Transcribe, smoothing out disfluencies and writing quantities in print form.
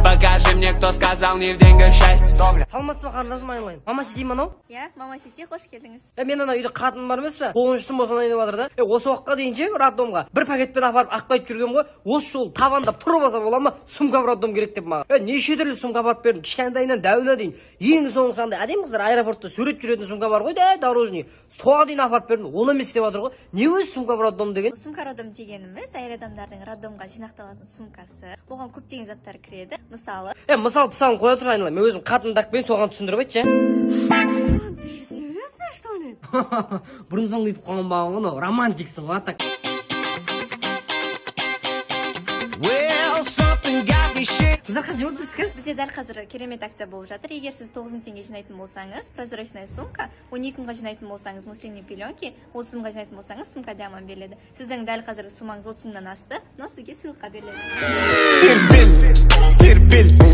Покажи мне, кто сказал: не в деньгах счастье. Саламатсыз ба, қарындасым, айналайын? Мама Сити ма анау? Иә, Мама Сити, қош келдіңіз. Е, мен ана үйде қатыным бар емес пе, 9-шысын босанайын деп жатыр да. Е, осы уақытқа дейін ше, роддомға бір пакетпен апарып ақтайтып жүргенмін ғой. Осы жолы табандап тұрып алса бола ма, сумка в роддом керек деп маған. Е, неше түрлі сумка апарып бердім, кішкентайынан дәуіне дейін. Ең соңғысы андай әдемі қыздар аэропортта сурет жүретін сумка бар ғой да, дорожный, соған дейін апарып бердім. Ол емес деп жатыр ғой. Не өзі сумка в роддом деген? Сумка роддом дегеніміз — әйел адамдардың роддомға жинақталатын сумкасы. Оған көптеген заттар кіреді, мысалы... Е, мысал пысалын қоя тұршы, айналайын, мен өзім қатынымды алып келейін, соған түсіндіріп айтшы. Ты же серьезно, что ли? Бұрын соңды өйтіп қуанбаған ғой мынау, романтиксің ғой, а так. Well, something got me shaking. Қыздар, қанша болды біздікі? Бізде дәл қазір керемет акция болып жатыр. Егер сіз 9000 теңге жинайтын болсаңыз, прозрачная сумка, 12 мыңға жинайтын болсаңыз, муслиновый пеленки, 30 мыңға жинайтын болсаңыз, сумка диаман беріледі. Сіздің дәл қазіргі суммаңыз 30 мыңнан асты, но сізге сыйлыққа беріледі. Тербел, тербел.